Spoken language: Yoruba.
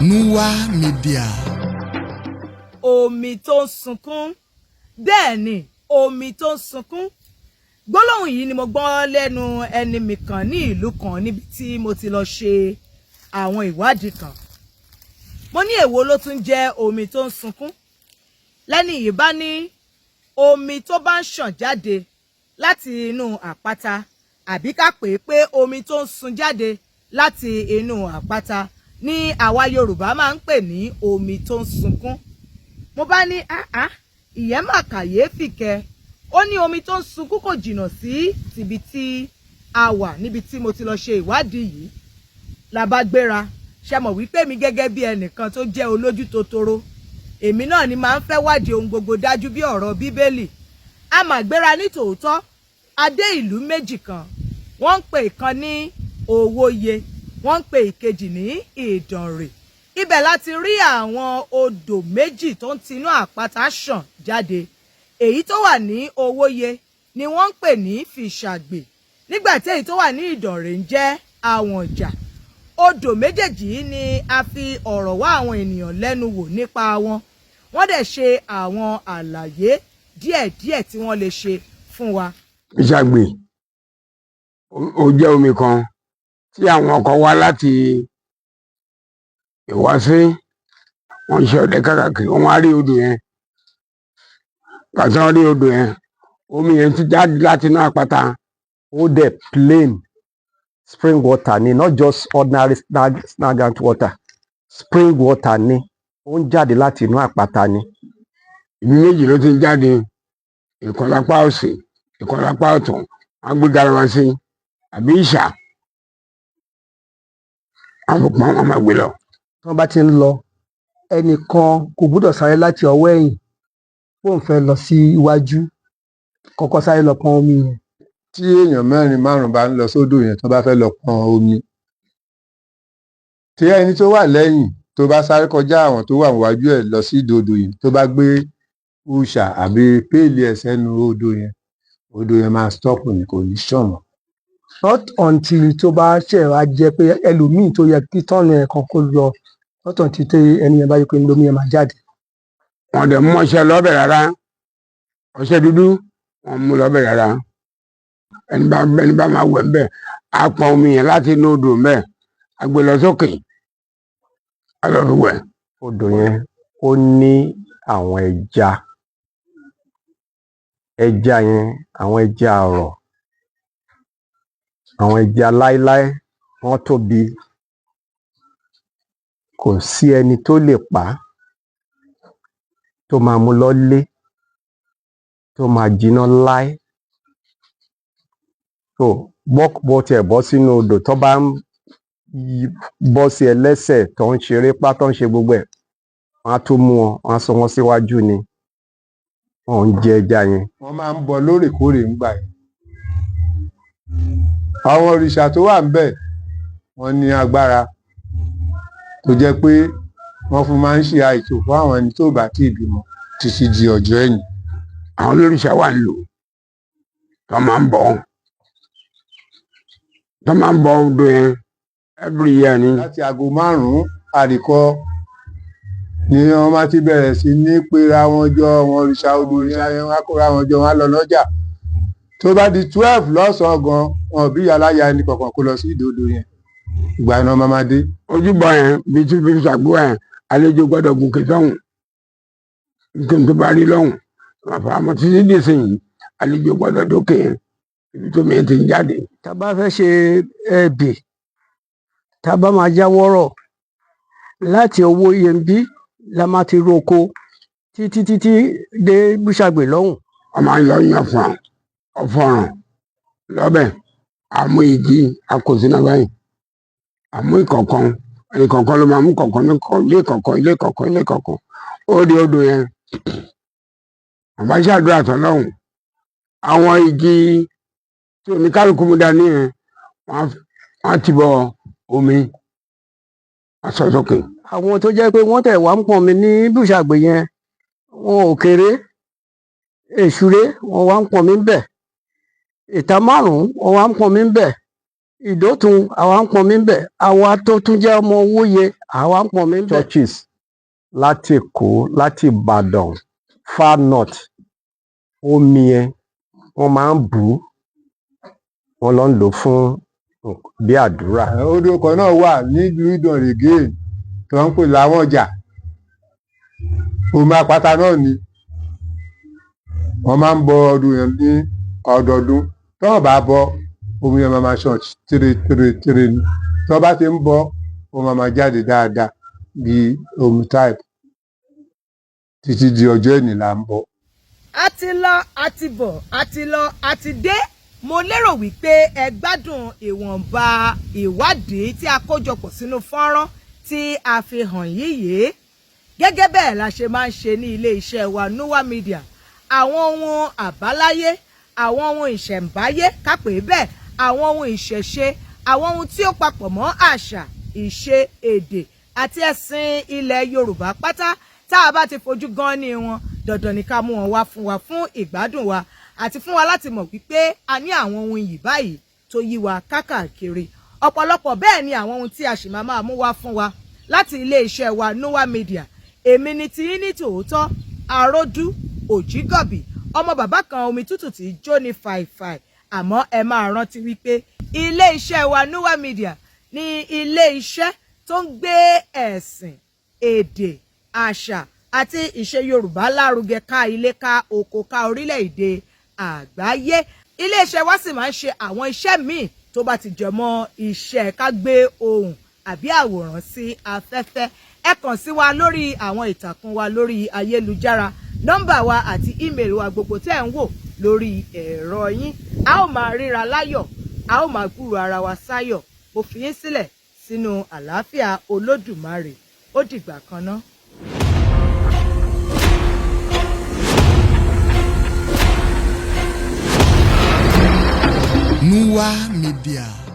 Nuwa Media. Omi tó ń sunkún, bẹ́ẹ̀ ni, omi tó ń sunkún. Gbólóhùn yìí ni mo gbọ́ lẹ́nu ẹni mi kan ní ìlú kan níbi tí mo ti lọ ṣe àwọn ìwádìí kan. Mo ní, èwo ló tún jẹ́ omi tó ń sunkún? Lẹ́ni yìí bá ní omi tó bá ń ṣàn jáde láti inú àpáta, àbí ká pè é pé omi tó ń sun jáde láti inú àpáta ní àwa Yorùbá máa ń pè ní omi tó ń sunkún. Mo bá ní, áá, ìyẹn mà kàyéfì kẹ. Ó ní omi tó ń sunkún kò jìnnà sí tìbí tí a wà níbi tí mo ti lọ ṣe ìwádìí yìí. La bá gbéra. Ṣe mọ̀ wípé mi gẹ́gẹ́ bí ẹnìkan tó jẹ́ olójú totoro, èmi náà ni máa ń fẹ́ wádìí ohun gbogbo dájú bí ọ̀rọ̀ Bíbélì. A mà gbéra ní tòótọ́. A dé ìlú méjì kan. Wọ́n ń pè ìkan ní Òwòye, wọ́n ń pè ìkejì ní Ìdànrè. Ibẹ̀ láti rí àwọn odò méjì tó ń tinú àpáta ṣàn jáde. Èyí tó wà ní Òwòye ni wọ́n ń pè ní Fìṣàgbè, nígbà tí èyí tó wà ní Ìdànrè ń jẹ́ Àwọ̀njà. Odò méjèèjì yìí ni a fi ọ̀rọ̀ wá àwọn ènìyàn lẹ́nu wò nípa wọn. Wọ́n dẹ̀ ṣe àwọn àlàyé díẹ̀díẹ̀ tí wọ́n lè ṣe fún wa. Ìṣàgbè, ó jẹ́ omi kan tí àwọn ọkọ̀ wá láti Ìwàsí. Wọ́n ń ṣe ọdẹ káàkiri, wọ́n wá rí odò yẹn. Pàṣẹ wọ́n rí odò yẹn, omi yẹn ti jáde láti inú àpáta. Ó dẹ̀ plain spring water ni, not just ordinary stagnant water. Spring water ni, ó ń jáde láti inú àpáta ni. Ibi méjì ló ti ń jáde, ìkan lápá òsì, ìkan lápá ọ̀tún. Wọ́n gbé garawa sí àbí ìṣà, wọ́n fi pọ́n, wọ́n máa gbé lọ. Tí wọ́n bá ti ń lọ, ẹnìkan kò gbúdọ̀ sáré láti ọwọ́ ẹ̀yìn bóun fẹ́ lọ sí iwájú, kọ́kọ́ sáré lọ pọn omi yẹn. Tí èèyàn mẹ́rin, márùn bá ń lọ sódò yẹn, tó bá fẹ́ lọ pọn omi, tí ẹni tó wà lẹ́yìn tó bá sáré kọjá àwọn tó wà níwájú ẹ̀ lọ sí ìdí odò yẹn, tó bá gbé ùṣà àbí pail ẹ̀ sẹ́nu odò yẹn, odò yẹn máa stop ni, kò ní ṣàn mọ́. Not until tó bá ṣẹ̀ wá jẹ́ pé ẹlòmíì tó yẹ kí turn ẹ̀ kan kó lọ, not until tí ẹni yẹn bá yẹ pé lómi yẹn máa jáde. Wọ́n dẹ̀ mú ọṣẹ lọ́bẹ̀ rárá, ọṣẹ dúdú wọ́n mú lọ́bẹ̀ rárá. Ẹni bá máa wẹ̀ ńbẹ̀, á pọn omi yẹn láti inú odò ńbẹ̀, á gbé lọ sókè, á lọ fi wẹ̀. Odò yẹn, ó ní àwọn ẹja. Ẹja yẹn, àwọn ẹja àrọ̀, àwọn ẹja láíláí, wọ́n tóbi. Kò sí ẹni tó lè pa á tó máa mú lọ́lé tó máa jiná láé. So bọ́ tiẹ̀ bọ́ sínú odò, tó bá ń bọ́ sí ẹ lẹ́sẹ̀, tó ń ṣeré pá, tó ń ṣe gbogbo ẹ̀, wọ́n á tún mú wọn, wọ́n á sọ wọ́n síwájú ni. Wọn ò ń jẹ ẹja yẹn. Wọ́n máa ń bọ lóòrèkóòrè ńgbà yẹn. Àwọn òrìṣà tó wà ńbẹ̀, wọ́n ní agbára tó jẹ́ pé wọ́n fún máa ń ṣe àìtó fún àwọn ẹni tó bá tíì bímọ títí di ọjọ́ ẹ̀yìn. Àwọn olórìṣà wà nílùú tó máa ń bọ odò yẹn every year ni. Láti aago 5 àríkọ ni wọ́n máa ti bẹ̀rẹ̀ sí ní pera wọn jọ. Àwọn òrìṣà odò yẹn, wọ́n á kóra wọn jọ, wọ́n á lọ lọ́jà. Tó bá di 12 lọ́sàn-án gan, wọn ò bí aláya ẹnì kọ̀ọ̀kan kó lọ sí ìdí odò yẹn. Ìgbà iná máa máa dé. Ojúbọ yẹn, bí tí fi ṣàgbó yẹn, àlejò gbọ́dọ̀ gòkè sọ́hùn nítorí tó bá rí lọ́hùn àmọ́ títí dìsìnyí, àlejò gbọ́dọ̀ dókè yẹn, ibi tó mi ti ń jáde. Tá a bá fẹ́ ṣe ẹ̀bì, tá a bá máa jáwọ́rọ̀ láti owó iyemí la máa ti roko títí títí dé Búṣàgbè lọ́hùn. Wọ́n máa ń lọ yan fún ọ̀fọ̀ràn lọ́bẹ̀, àmú igi akòsínà báyìí, àmú ìkọ̀ọ̀kan, ẹnì kọ̀ọ̀kan ló máa mú kọ̀ọ̀kan ní ilé kọ̀ọ̀kan, ilé kọ̀ọ̀kan, ilé kọ̀ọ̀kan. Ó di odò yẹn, àbá ṣàdúrà tán lọ́hùn, àwọn igi tí oníkálukú mú dání yẹn, wọ́n á ti bọ omi, wọ́n sọ sókè. Àwọn tó jẹ́ pé wọ́n tẹ̀ wá ń pọn mi ní Búṣàgbè yẹn, wọn ò kéré. Èṣùré, wọ́n wá ń pọn mi ń bẹ̀. Ìta márùn-ún, wọ́n wá ń pọn mi ń bẹ̀. Ìdótun, àwa ń pọnmi ńbẹ̀. Àwa tó tún jẹ́ ọmọ Owóyè, àwa ń pọnmi ńbẹ̀. Churches láti Èkó, láti Ìbàdàn, far north, omi yẹn wọ́n máa ń bù ú, wọ́n lọ ń lò ó fún bí àdúrà. Odò kan náà wà nílùú Ìdànrè again tó ń pè láwọn ọjà, omi àpáta náà ni wọ́n máa ń bọ ọdún yẹn ní ọdọọdún. Tí wọ́n bá bọ, omi yẹn máa ma ṣàn tèrè tèrè tèrè ni. Tí wọ́n bá ti ń bọ, ó máa ma jáde dáadáa bí omi type títí di ọjọ́ èní là ń bọ. A ti lọ, a ti bọ̀, a ti lọ, a ti dé. Mo lérò wípé ẹ gbádùn ìwọ̀nba ìwádìí tí a kójọpọ̀ sínú fọ́nrán tí a fi hàn yín yìí. Gẹ́gẹ́ bẹ́ẹ̀ la ṣe máa ń ṣe ní ilé iṣẹ́ wa Noah Media. Àwọn ohun àbáláyé, àwọn ohun ìṣẹ̀ǹbáyé kápẹ́ bẹ́ẹ̀, àwọn ohun ìṣẹ̀ṣe, àwọn ohun tí ó papọ̀ mọ́ àṣà, ìṣe, èdè àti ẹ̀sìn ilẹ̀ Yorùbá pátá, tá a bá ti fojú gan ní wọn, dandan ni ká mú wọn wá fún wa fún ìgbádùn wa àti fún wa láti mọ̀ wípé a ní àwọn ohun yìí báyìí tó yí wa kákàkiri. Ọ̀pọ̀lọpọ̀ bẹ́ẹ̀ ni àwọn ohun tí a sì máa máa mú wá fún wa láti ilé iṣẹ́ wa Noah Media. Èmi ni tiyín ní tòótọ́, Àròdú Òjìgọ̀bì, ọmọ bàbá kan, omi tútù tí jó ní fàìfàì. Àmọ́ ẹ máa rántí wípé ilé iṣẹ́ wa Noah Media ní ilé iṣẹ́ tó ń gbé ẹ̀sìn, èdè, àṣà àti ìṣe Yorùbá lárugẹ ká ilé, ká oko, ká orílẹ̀-èdè àgbáyé. Iléeṣẹ́ wa sì máa ń ṣe àwọn iṣẹ́ míì tó bá ti jẹ mọ́ iṣẹ́ ká gbé ohùn àbí àwòrán sí afẹ́fẹ́. Ẹ kàn sí wa lórí àwọn ìtàkùn wa lórí ayélujára, nọ́mbà wa àti email wa gbogbo tẹ́ ẹ̀ ń wò lórí ẹ̀rọ yín. A ó máa ríra láyọ̀, a ó máa gbúrò ara wa sáyọ̀. Mo fi yín sílẹ̀ sínú àlàáfíà Olódùmarè. Ó dìgbà kan ná. Noah Media.